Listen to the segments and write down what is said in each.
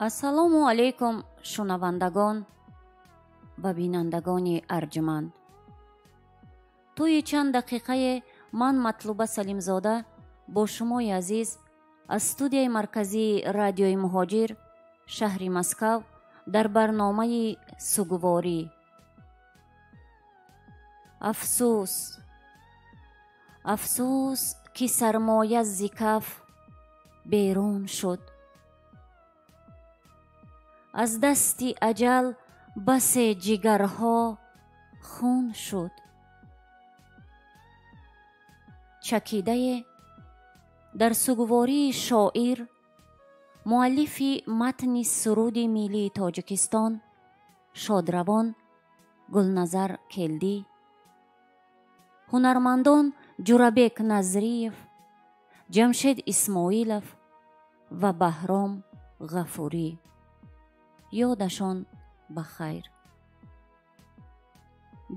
Ассалому алайкум, шунавандагон ва бинандагони арҷманд. Тӯи чанд дақиқае ман, Матлуба Салимзода, бо шумои азиз аз студияи марказии Радиои Муҳоҷир, шаҳри Москав, дар барномаи Сугворӣ. Афсӯс, афсӯс, ки сармоя зи каф берун шуд. Аз дасти аҷал басе ҷигарҳо хун шуд. Чакидае дар сугвории шоир, муаллифи матни суруди миллии Тоҷикистон, шодравон Гулназар Келдӣ, ҳунармандон Ҷурабек Назриев, Ҷамшед Исмоилов ва Баҳром Ғафурӣ. Ёдашон ба хайр.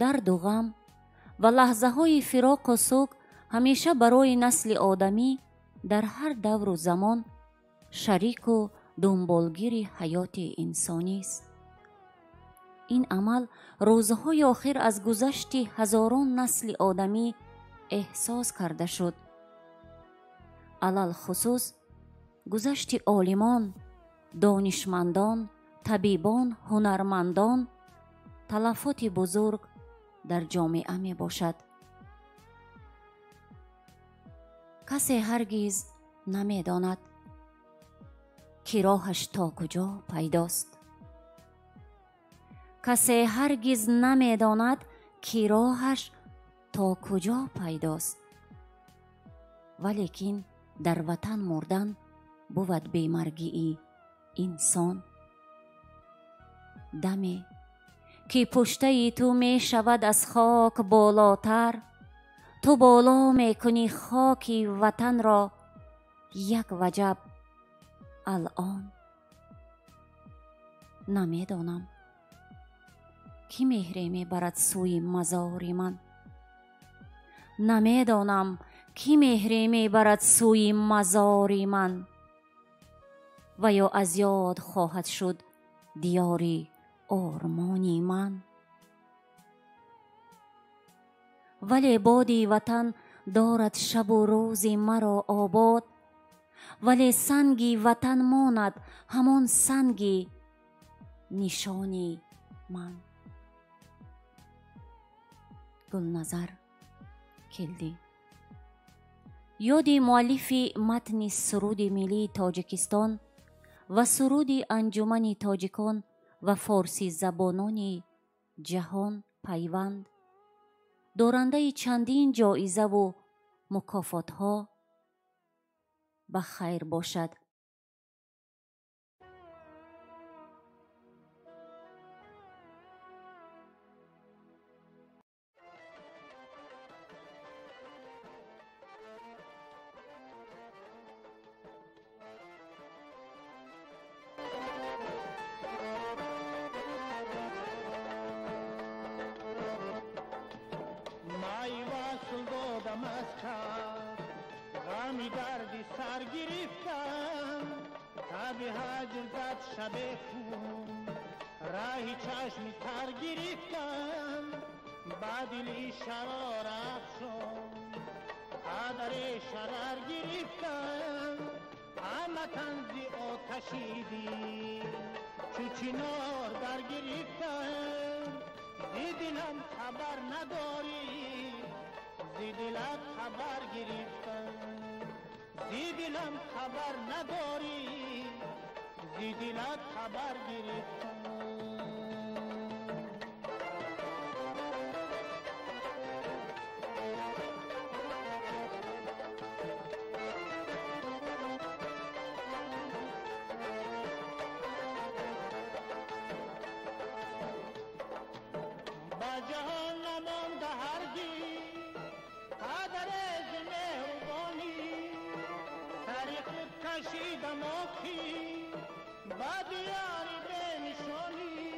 Дарду ғам ва лаҳзаҳои фироқу суг ҳамеша барои насли одамӣ дар ҳар давру замон шарику дунболгири ҳаёти инсонист. Ин амал рӯзҳои охир аз гузашти ҳазорон насли одамӣ эҳсос карда шуд. Алалхусус гузашти олимон, донишмандон, табибон, ҳунармандон талафоти бузург дар ҷомеа мебошад. Касе ҳаргиз намедонад, ки роҳаш то куҷо пайдост. Касе ҳаргиз намедонад, ки роҳаш то куҷо пайдост. Валекин дар ватан мурдан бувад бемаргии инсон. Даме ки пуштаи ту мешавад аз хок болотар, ту боло мекунӣ хоки ватанро як ваҷаб алъон. Намедонам, кӣ меҳре мебарад сӯи мазори ман. Намедонам, кӣ меҳре мебарад сӯи мазори ман. Ва ё аз ёд хоҳад шуд диёри ормони ман. Вале боди ватан дорад шабу рӯзи маро обод, вале санги ватан монад ҳамон санги нишони ман. Гулназар Келдӣ. Ёди муаллифи матни суруди миллии Тоҷикистон ва суруди Анҷумани тоҷикон ва форсизабонони ҷаҳон Пайванд, дорандаи чандин ҷоизаву мукофотҳо ба хайр бошад. غمی دردی سر گرفتم، تب هجر زد شب خون، راهی چشمی تر گرفتم، با دلی شرار افشون، قدر شرر گرفتم، همه تنزی آتشی دید، چو چنار در گرفتم، زی دلم خبر نداری، زی دلت خبر گرفتم، زی دلم خبر نداری، زی دلت خبر گرفتم. با جهان نمانده هرگز قدر ز مهربانی، سر خود کشیدم آخی با دیار بنشانی،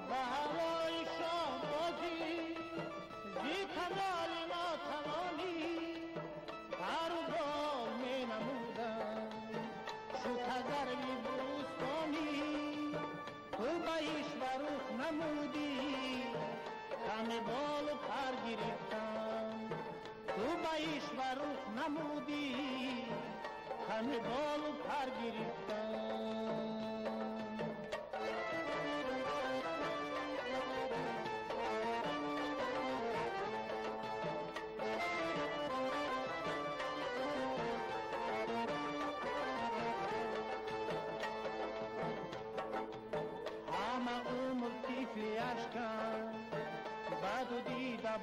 با هوای شاه بازی زی کمال ناتوانی، پر و بال می نمودم چو تذروی بوستانی.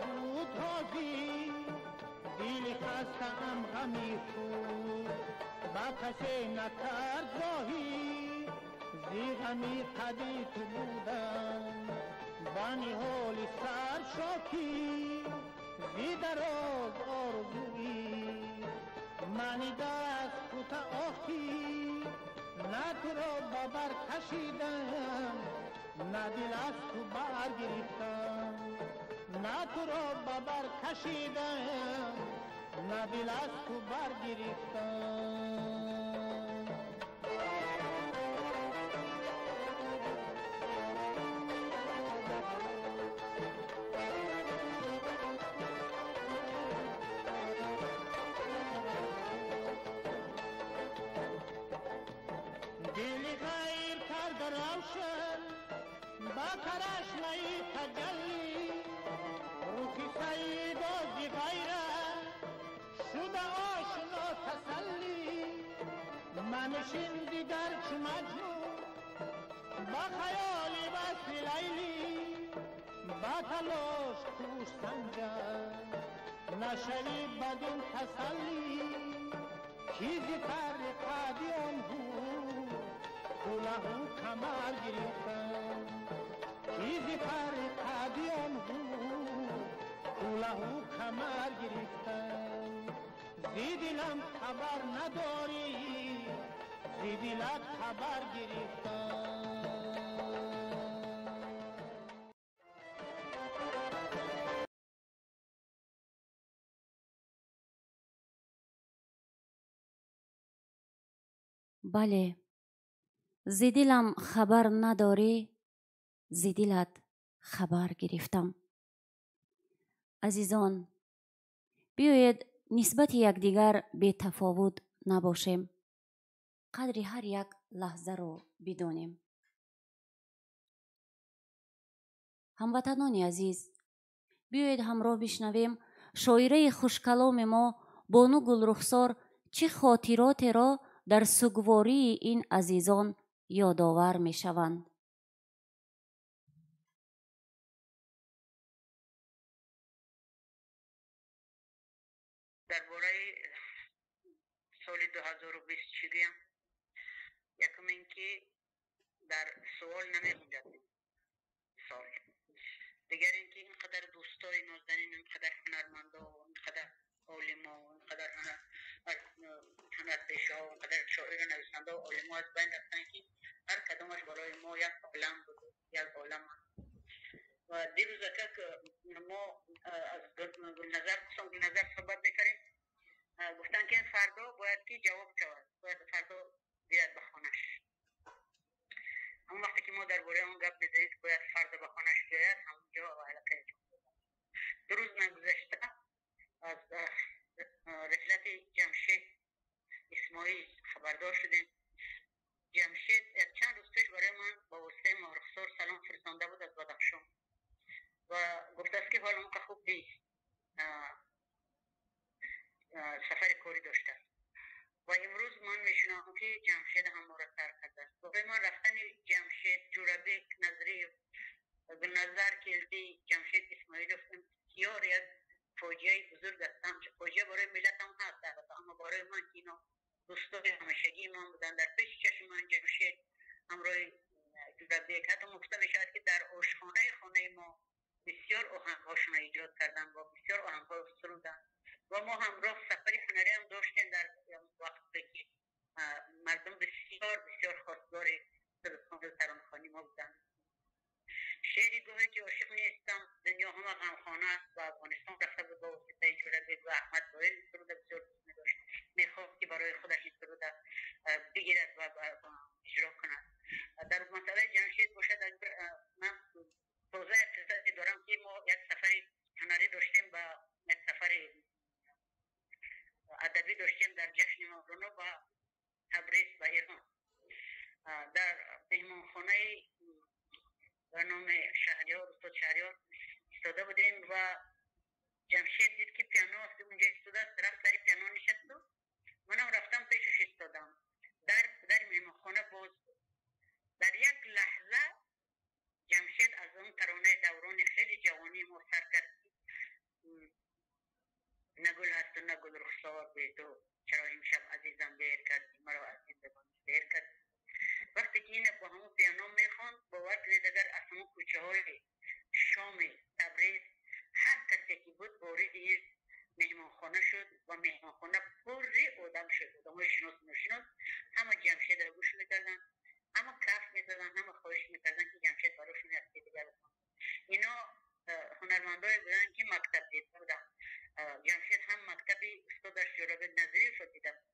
نبود حاضر دل خسته‌ام غمی خود با کسی نکرد ظاهر زی غمی قدی تو بودم با نهال سر شاکی زی دراز آرزویی منی دست کوته آخی نه تو را ببر کشیدم نه دل از تو برگرفتم نه تو را ببر کشیدم نه دل از تو برگرفتم. دل غیر کرد روشن با کرشمه تجلی روحی سیدا ز غیرت شده آشنا تسلی منشین دیگر چو مجنون با خیال وصل لیلی با تلاش کوش سنجد نشوی بدین تسلی چیزی تر قدی آن بود کلاه و کمر گرفتم چیزی تر قدی آن بود کلاه و کمر گرفتم زی دلم خبر نداری زی دلت خبر گرفتم. Бале, зи дилам хабар надорӣ, зи дилат хабар гирифтам. Азизон, биёед нисбати якдигар бетафовут набошем, қадри ҳар як лаҳзаро бидонем. Ҳамватанони азиз, биёед ҳамроҳ бишнавем шоираи хушкаломи мо Бону Гулрухсор чӣ хотиротеро дар сугвории ин азизон ёдовар мешаванд. Дар бораи соли 2020 чӣ гӯям? Якум ин ки дар суол намегунҷад сол. Дигар ин ки ин қадар дӯстои нозанин, ин қадар ҳунармандо, ин қадар олимо, ин қадар ҳунарпешаҳо, ин қадар шоиру нависандао, олимо аз байн рафтанд ки ҳар кадомаш барои мо як олам буд, як олам аст. Ва дирӯз акак мо аз Гулназар хусусан Гулназар суҳбат мекардем, гуфтанд ки фардо бояд ки ҷавоб шавад, бояд фардо биёяд ба хонаш. Ҳамон вақте ки мо дар бораи он гап мезанем ки бояд фардо ба хонаш биёяд, ҳамонҷо аллакай ҷавоб доданд. Ду рӯз нагузашта аз рихлати Ҷамшед Исмоил хабардор шудем. Ҷамшед чанд рӯз пеш барои ман ба воситаи Моҳрухсор салом фиристонда буд аз Бадахшон ва гуфтааст ки ҳолам ка хуб нест, сафари корӣ доштааст. Ва имрӯз ман мешунавам ки Ҷамшед ҳам моро тарк кардааст. Барои ман рафтани Ҷамшед, Ҷурабек Назриев, Гулназар Келдӣ, Ҷамшед Исмоилов бисёр як фоҷиаи бузург аст. Фоҷиа барои миллатам ҳаст, албатта, аммо барои ман ки ино дӯстои ҳамешагии ман буданд, дар пеши чашми ман Ҷамшед ҳамроҳи Ҷурабек, ҳатто гуфта мешавад ки дар ошхонаи хонаи мо бисёр оҳангҳошонро эҷод карданд ва бисёр оҳангҳо суруданд ва мо ҳамроҳ сафари ҳунарӣ ҳам доштем дар вақте ки мардум бисёр бисёр хостгори сурудхонию таронахонии мо буданд. Шеъри гоҳе ки ошиқ нестам, дунё ҳама ғамхона аст, ба Афғонистон рафта буд ба воситаи Ҷурабек ва Аҳмад Зоҳир ин суруда бисёр дӯст медошт, мехост ки барои худаш ин суруда бигирад ва иҷро кунад. Дар масъалаи Ҷамшед бошад, ман тоза як қиссае дорам ки мо як сафари ҳунарӣ доштем, ба як сафари адабӣ доштем дар ҷашни Мавлоно ба Табриз, ба Эрон. Дар меҳмонхонаи ба номи Шаҳриёр, устод Шаҳриёр истода будем ва Ҷамшед дид ки пиано унҷо истодааст, рафт сари пиано нишасту манам рафтам пешаш истодам. Дар меҳмонхона боз буд. Дар як лаҳза Ҷамшед аз он таронаи даврони хеле ҷавонии мо сар кард. кӯчаҳои шоми Табриз ҳар касе ки буд вориди ин меҳмонхона шуд ва меҳмонхона пурри одам шуд. Одамҳои шинос, ношинос ҳама Ҷамшедро гӯш мекарданд, ҳама каф мезаданд, ҳама хоҳиш мекарданд, ки Ҷамшед барошон як чизи дигар бихонад. Ино ҳунармандое буданд, ки мактаб дида буданд. Ҷамшед ҳам мактаби устодаш Ҷӯрабек Назриевро дида буд,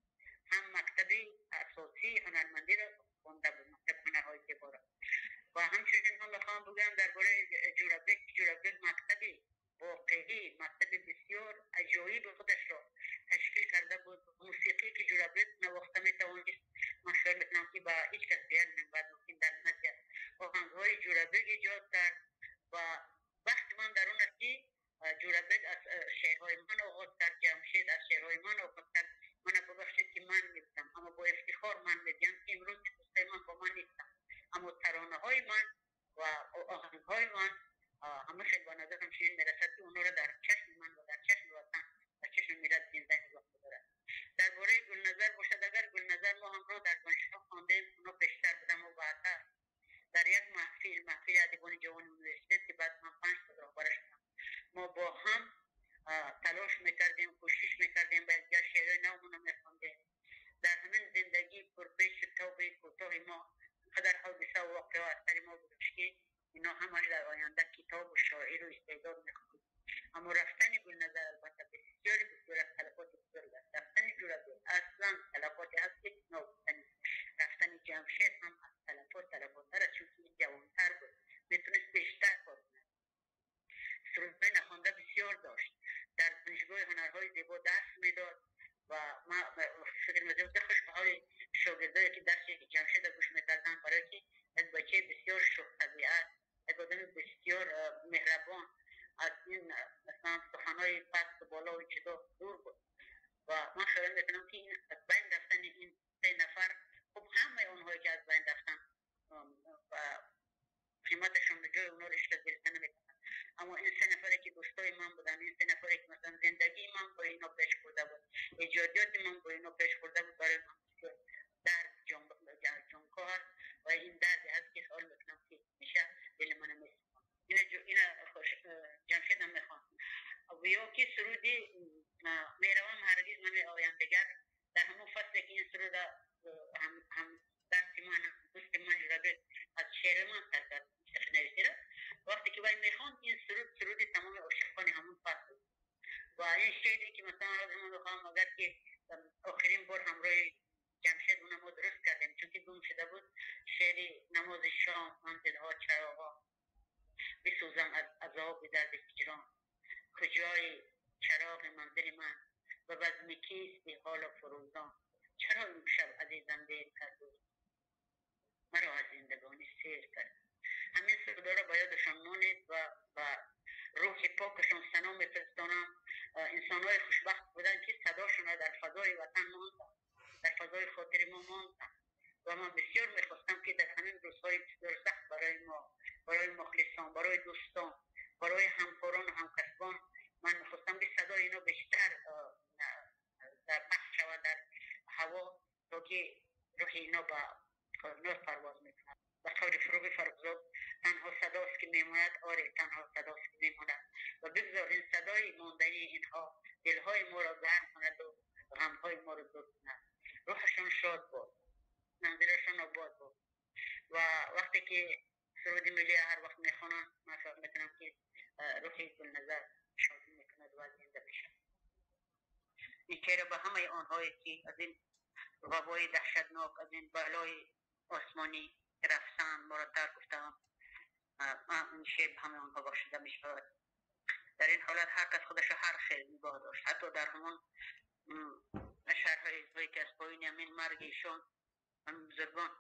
ҳам мактаби асосии ҳунармандиро хонда буд, мактаби ҳунарҳои зеборо. Ва ҳамчунин ман мехоҳам бигӯям дар бораи Ҷӯрабек, Ҷӯрабек мактаби воқеӣ, мактаби бисёр аҷоиби худашро ташкил карда буд. Мусиқие ки Ҷӯрабек навохта метавонист, ман хаёл мекунам, ки ба ҳеҷ кас дигар баъд мумкин дар натиҷа оҳангҳои Ҷӯрабек эҷод кард. Ва вақти ман дар он аст, ки Ҷӯрабек аз шеърҳои ман оғоз кард, Ҷамшед аз шеърҳои ман оғоз кард. Мана бубахшед, ки ман мегӯям, аммо бо ифтихор ман мегӯям, ки имрӯз дӯстои ман бо ман нестанд, аммо таронаҳои ман ва оҳангҳои ман ҳама хел ба назарам чунин мерасад, ки онҳоро дар чашми ман ва дар чашми ватан, дар чашми миллат зинда нигоҳ медорад. Дар бораи Гулназар бошад, агар Гулназар мо ҳамроҳ дар донишгоҳ хондем, онҳо пештар будам ва баъдтар дар як маҳфил, маҳфили адибони ҷавони университет, ки баъд ман 5 сол роҳбара шудам, мо бо ҳам талош мекардем, кӯшиш мекардем, ба якдигар шеърҳои навмонро мехондем. Дар ҳамин зиндагии пурпешу тоби кӯтоҳи мо қадар ҳодиса ва воқеаҳо аз сари мо гузашт, ки ино ҳамаш дар оянда китобу шоиру истеъдод мехоҳанд. Аммо рафтани Гулназар албатта бисёри бисёр аз талафоти бузург аст. Рафтани Ҷӯрабек аслан талафоте ҳаст, ки ногуфтанӣ. Рафтани Ҷамшед ҳам аз талафот талафоттар аст, чунки ин ҷавонтар буд, метавонист бештар кор кунад. Сурудҳои нахонда бисёр дошт. Дар донишгоҳи ҳунарҳои зебо дарс медод ва ман фикр мекардам, ки хуш ба ҳоли шогирдое, ки дарси Ҷамшедро гӯш мекарданд, барое ки як бачаи бисёр шӯхтабиат, як одами бисёр меҳрабон, аз ин масалан суханҳои пасту боло ва чизо дур буд. Ва ман хаёл мекунам, ки ин аз байн рафтани ин се нафар, хуб ҳамаи онҳое ки аз байн рафтан ва қиматашон ҷои онҳоро ҳеҷ кас гирифта наметавонад, аммо ин се нафаре ки дӯстои ман буданд, ин се нафаре ки масалан зиндагии ман бо ино пеш хӯрда буд, эҷодиёти ман бо ино пеш хӯрда буд, барои ман бисёр дард ҷонкоҳ аст ва ин дарде ҳаст, ки хаёл мекунам, ки ҳамеша дили мана месӯзонад. Ина Ҷамшед ҳам мехонд. Ё ки суруди меравам ҳаргиз намеоям дигар, дар ҳамон фасле ки ин суруда ҳам дарси ман, дӯсти ман Ҷӯрабек аз шеъри ман сар кард нависиро, вақте ки вай мехонд ин суруд, суруди тамоми ошиқони ҳамон фасл буд. Ва ин шеъре ки масалан ҳозир ман мехоҳам, агар ки охирин бор ҳамроҳи Ҷамшед уна мо дуруст кардем, чунки гум шуда буд, шеъри намози шом, ман дилҳо чароғо бисӯзам аз азоби дарди ҳиҷрон, куҷои чароғи манзили ман ва базми кисти ҳоло фурӯзон, чаро имшаб азизам дер кард, маро аз зиндагонӣ сер кард. Ҳамин сурудҳоро ба ёдашон монед ва ба рӯҳи покашон сано мефиристонам. Инсонҳои хушбахт буданд, ки садошонро дар фазои ватан монданд, дар фазои хотири мо монданд. Ва ман бисёр мехостам, ки дар ҳамин рӯзҳои бисёр сахт барои мо, барои мухлисон, барои дӯстон, барои ҳамкорон ва ҳамкасбон, ман мехостам, ки садои ино бештар дар пахш шавад дар ҳаво, то ки рӯҳи ино ба коинот парвоз мекунад. Ба қавли Фурӯғи Фаррухзод, танҳо садост ки мемонад, оре, танҳо садост ки мемонад. Ва бигзор ин садои мондании инҳо дилҳои моро гарм кунад ва ғамҳои моро дур кунад. Рӯҳашон шод бод, манзилашон обод бод. Ва вақте ки суруди миллӣ ҳар вақт мехонам, ман фикр мекунам, ки рӯҳи Гулназар шодӣ мекунад ва зинда мешавад. Ин шеър ба ҳамаи онҳое ки аз ин вабои даҳшатнок, аз ин балои осмонӣ рафтан, моро тарк гуфтаам, ман ин шеър ба ҳамаи онҳо бахшида мешавад. Дар ин ҳолат ҳар кас худашро ҳар хел нигоҳ дошт, ҳатто дар ҳамон шаҳрҳое ки аз поёни ҳамин марги ишон, ҳамин бузургон,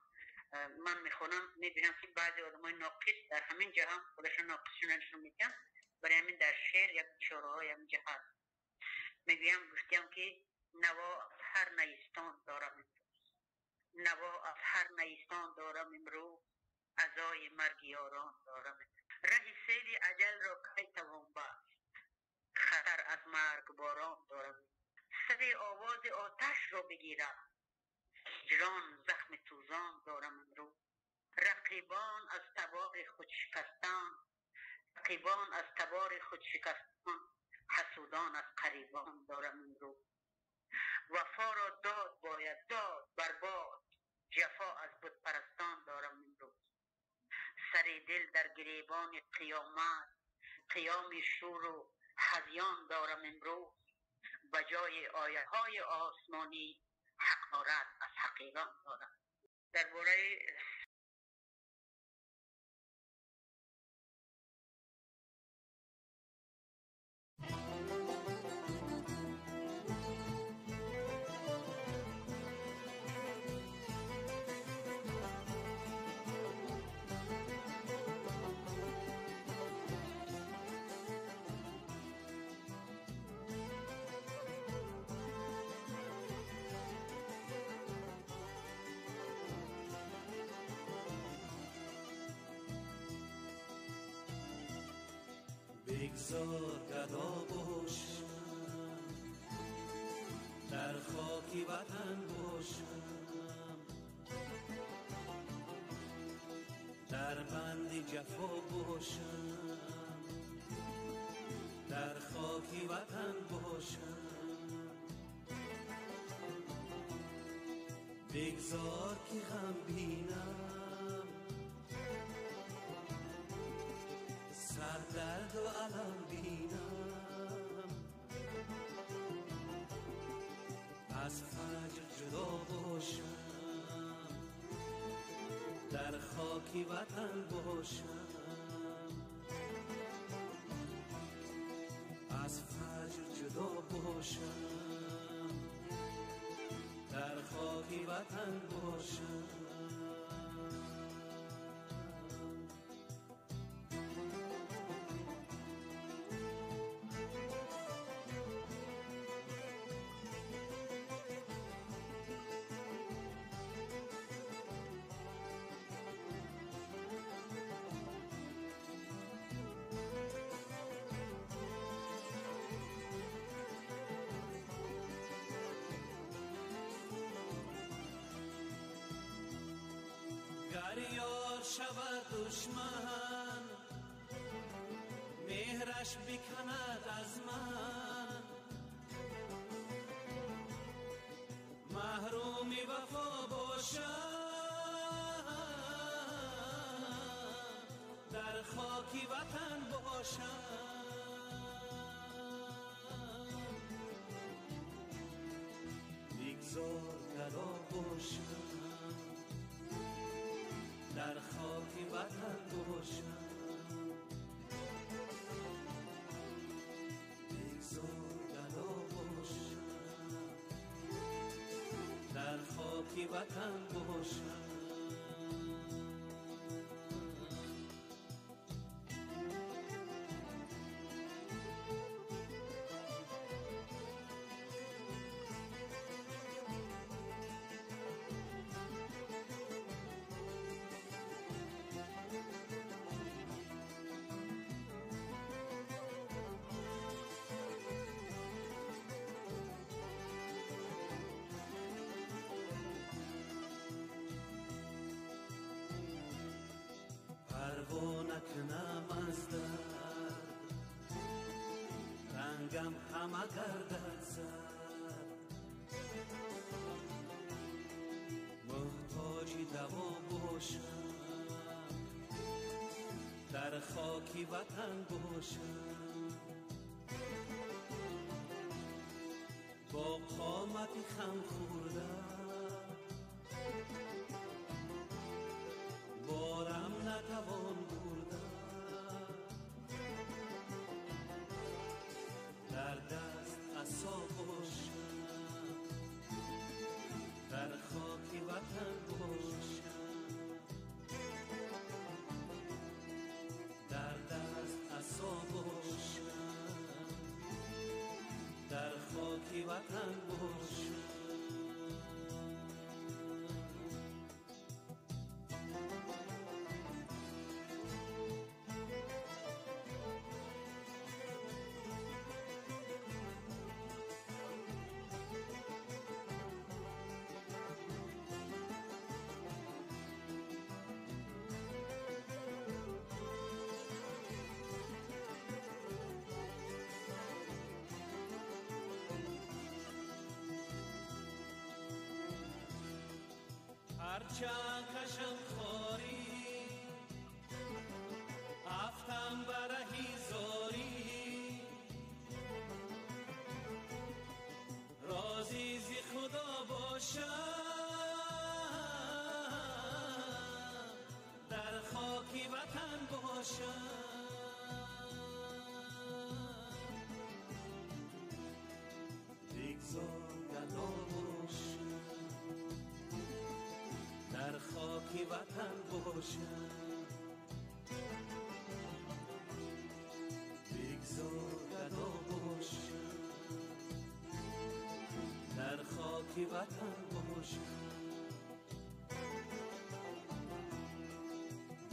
ман мехонам, мебинам, ки баъзе одамои ноқис дар ҳамин ҷо ҳам худашон ноқисшон нишон медиҳанд. Барои ҳамин дар шеър як ишораҳои ҳамин ҷо ҳаст. Мегӯям, гуфтиям, ки наво аз ҳар найистон дорам имрӯз, наво аз ҳар найистон дорам имрӯз, азои марги ёрон дорам имрӯз. Раҳи сейли аҷалро кай тавон баст, хатар аз марг борон дорам. Сари овози оташро бигирам, ҳиҷрон захми сӯзон дорам имрӯз. Рақиб رقیبان از تبار خود شکستان، رقیبان از تبار خود شکستان، حسودان از قریبان دارم امروز. وفا را داد باید داد بر باد، جفا از بت پرستان دارم امروز. سر دل در گریبان قیامت، قیام شور و هذیان دارم امروز. به جای آیه های آسمانی، حقارت از حقیران دارم. درباره بگذار گدا باشم، در خاکی وطن باشم، در بند جفا باشم، در خاکی وطن باشم. بگذار که غم بینم، سر درد و الم بینم، از فجر جدا باشم، در خاکی وطن باشم، از فجر جدا باشم، در خاکی وطن باشم. گر یار شود دشمن، مهرش بکند از من، محروم وفا باشم، در خاکی وطن باشم. بگذار گدا باشم، در خاک وطن باشم، بگذار گدا باشم، در خاک وطن باشم. پروا نکنم از درد، رنگم همه گردد زرد، محتاج دوا باشم، در خاکی وطن باشم، با قامت خم خورده بارم نتوان برده، در دست عصا باشم، در خاک وطن باشم، در دست عصا باشم، در خاک وطن باشم. Ҳарчанд кашам хорӣ, афтам ба раҳи зорӣ, розӣ зи Худо бошам, дар хоки ватан бошам. Бигзор гадо бошам, дар хоки ватан бошам. Бигзор гадо бошам, дар хоки ватан бошам.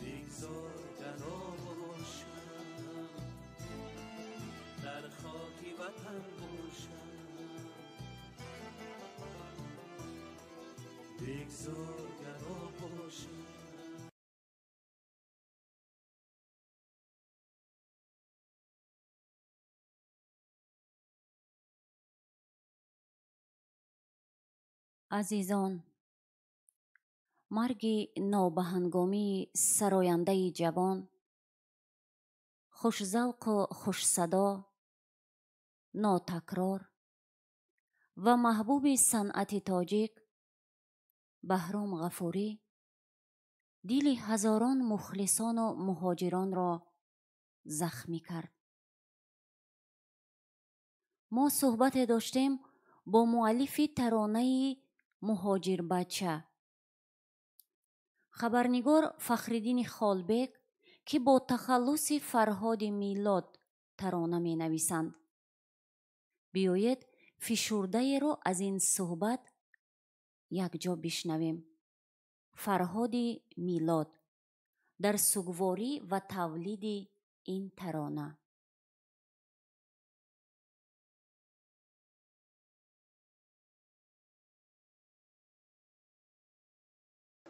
Бигзор гадо бошам, дар хоки ватан бошам. Бигзор гадо бошам. Азизон, марги нобаҳангомии сарояндаи ҷавон, хушзавқу хушсадо, нотакрор ва маҳбуби санъати тоҷик Баҳром Ғафурӣ дили ҳазорон мухлисону муҳоҷиронро захмӣ кард. Мо суҳбате доштем бо муаллифи таронаи «Муҳоҷирбача», хабарнигор Фахриддини Холбек, ки бо тахаллуси Фарҳоди Милод тарона менависанд. Биёед, фишурдаеро аз ин суҳбат якҷо бишнавем. Фарҳоди Милод дар сугворӣ ва тавлиди ин тарона.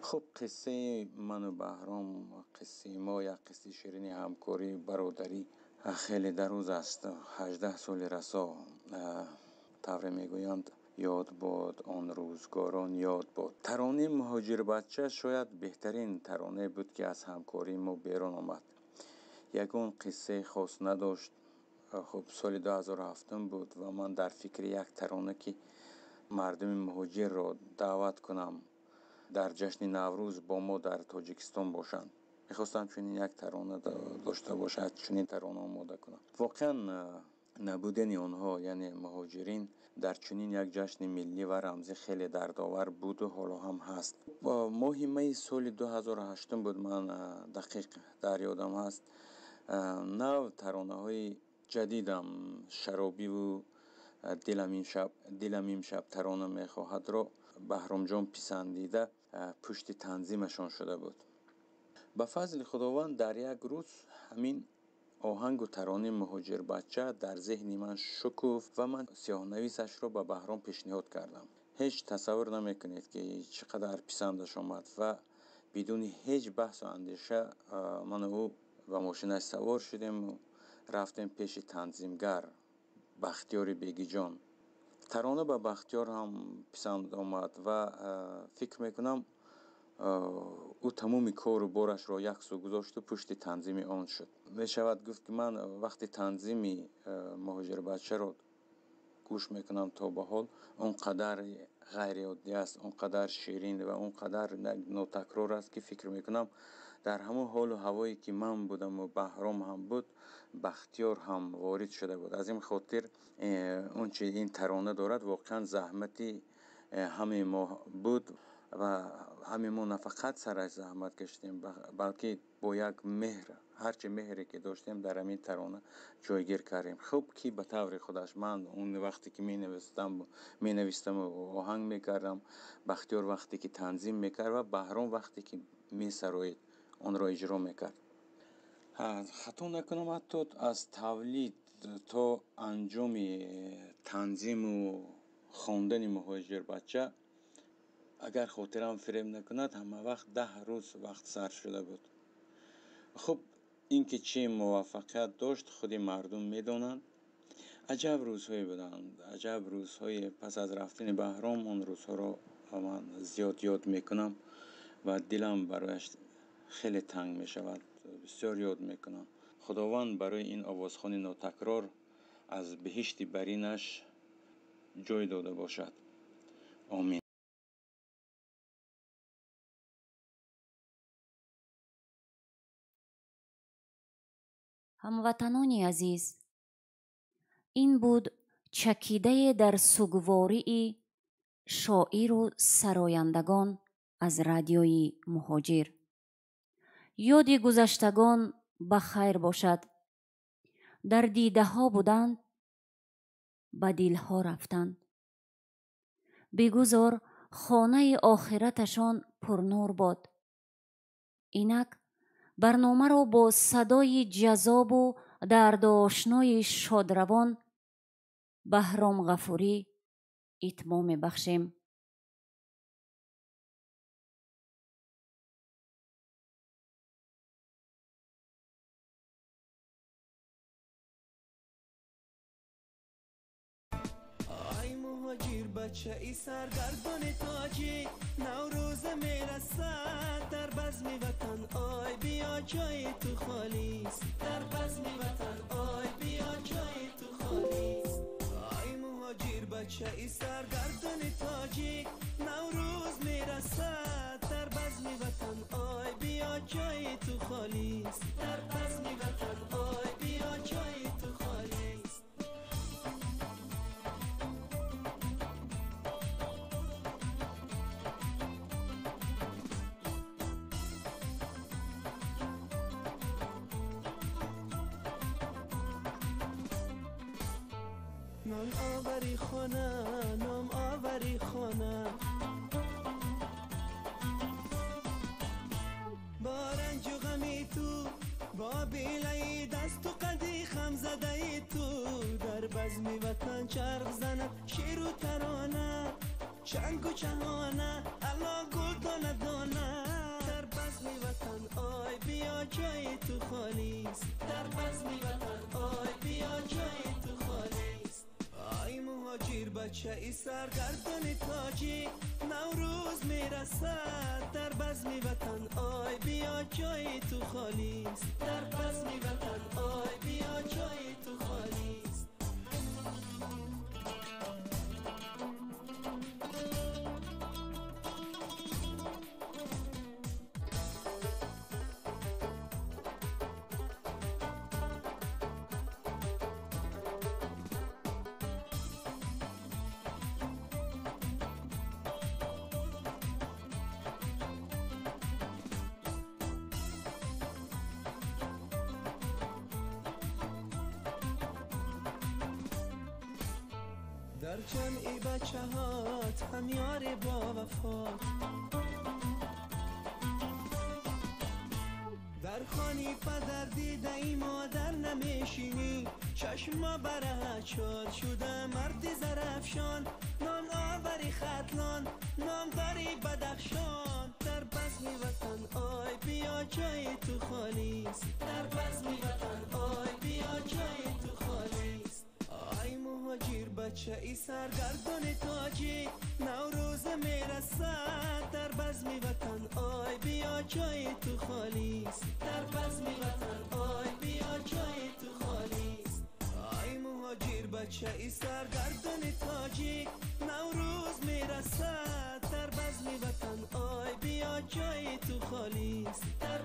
Хуб, қиссаи ману Баҳром, қиссаи мо як қиссаи ширини ҳамкорӣ, бародарӣ хеле дароз аст. 18 соли расо, тавре мегӯянд, ёд бод он рӯзгорон, ёд бод. Таронаи «Муҳоҷирбача» шояд беҳтарин таронае буд, ки аз ҳамкории мо берун омад. Ягон қиссаи хос надошт. Хуб, соли 2007 буд ва ман дар фикри як тарона, ки мардуми муҳоҷирро даъват кунам, дар ҷашни Наврӯз бо мо дар Тоҷикистон бошанд. Мехостам чунин як тарона дошта бошад, чунин тарона омода кунам. Воқеан, набудани онҳо, яъне муҳоҷирин, дар чунин як ҷашни миллӣ ва рамзӣ хеле дардовар буду ҳоло ҳам ҳаст. Моҳи майи соли 2008 буд, ман дақиқ дар ёдам ҳаст. Нав таронаҳои ҷадидам «Шаробиву» «Дилам имшаб тарона мехоҳадро» Баҳромҷон писандида пушти танзимашон шуда буд. Ба фазли Худованд, дар як рӯз ҳамин оҳангу таронаи «Муҳоҷирбача» дар зеҳни ман шукуфт ва ман сиёҳнависашро ба Баҳром пешниҳод кардам. Ҳеҷ тасаввур намекунед, ки чӣ қадар писандаш омад ва бидуни ҳеҷ баҳсу андеша ману ӯ ба мошинаш савор шудему рафтем пеши танзимгар Бахтиёри Бегиҷон. Тарона ба Бахтиёр ҳам писанд омад ва фикр мекунам, ӯ тамоми кору борашро як сӯ гузошту пушти танзими он шуд. Мешавад гуфт, ки ман вақти танзими «Муҳоҷирбачаро» гӯш мекунам, то ба ҳол он қадар ғайриоддӣ аст, он қадар ширин ва он қадар нотакрор аст, ки фикр мекунам, дар ҳамон ҳолу ҳавое ки ман будаму Баҳром ҳам буд, Бахтиёр ҳам ворид шуда буд. Аз ин хотир он чи ин тарона дорад, воқеан заҳмати ҳамаи мо буд ва ҳамаи мо на фақат сараш заҳмат кашидем, балки бо як меҳр, ҳарчи меҳре ки доштем, дар ҳамин тарона ҷойгир кардем. Хуб, ки ба таври худаш ман он вақте ки менавистаму оҳанг мекардам, Бахтиёр вақте ки танзим мекард ва Баҳром вақте ки месароид, онро иҷро мекард. Хато накунам, ҳатто аз тавлид то анҷоми танзиму хондани «Муҳоҷирбача», агар хотирам фиреб накунад, ҳама вақт 10 рӯз вақт сарф шуда буд. Хуб, ин ки чӣ муваффақият дошт, худи мардум медонанд. Аҷаб рӯзҳое буданд, аҷаб рӯзҳое. Пас аз рафтани Баҳром он рӯзҳоро ман зиёд ёд мекунам. ва дилам барояш хеле танг мешавад, бисёр ёд мекунам. Худованд барои ин овозхони нотакрор аз биҳишти баринаш ҷой дода бошад. Омин. Ҳамватанони азиз, ин буд чакидае дар сугвории шоиру сарояндагон аз радиои Муҳоҷир. Ёди гузаштагон ба хайр бошад. Дар дидаҳо буданд, ба дилҳо рафтанд. Бигузор хонаи охираташон пурнур бод. Инак барномаро бо садои ҷаззобу дардошнои шодравон Баҳром Ғафурӣ итмом мебахшем. Муҳоҷир бачаи саргардони тоҷик, Наврӯз мерасад дар базми ватан, ой биё ҷои ту холист. Дар базми ватан, ой биё ҷои ту холист. Ай муҳоҷир бачаи саргардони тоҷик, Наврӯз мерасад дар базми ватан, ой биё ҷои ту холист. Дар базми ватан, ой биё ҷои ту холист. نان آوری خانه، نام آوری خانه، با رنج و غمی تو، با بیله‌ی دست و قدی خم زده تو، در بزم وطن چرخ زند شیر و ترانه، چنگ و چهانه، الله گل دانه دانه. در بزم وطن آی بیا جای تو خالیست. در بزم وطن آی بیا جای تو خالیست. ای مهاجر بچه سرگردان تاجیک، نوروز میرسد در بزم وطن، آی بیا جای تو خالیست. در بزم وطن آی بیا جای تو خالیست. در جمعی بچه هات همیار با وفات، در خانی پدر دیده ای مادر نمیشینی، چشم برهت شد شده مرد زرفشان، نان آوری ختلان نامداری بدخشان. در بزم وطن آی بیا جای تو خالیست. در بزم وطن آی بیا جای تو خالیست. ای مهاجر بچه ای سرگردان تاجیک، نوروز میرسد در بزم وطن، آی بیا جای تو خالیست. در بزم وطن آی بیا جای تو خالیست. ای مهاجر بچه ای سرگردان تاجیک، نوروز میرسد در بزم وطن، آی بیا جای تو خالیست. در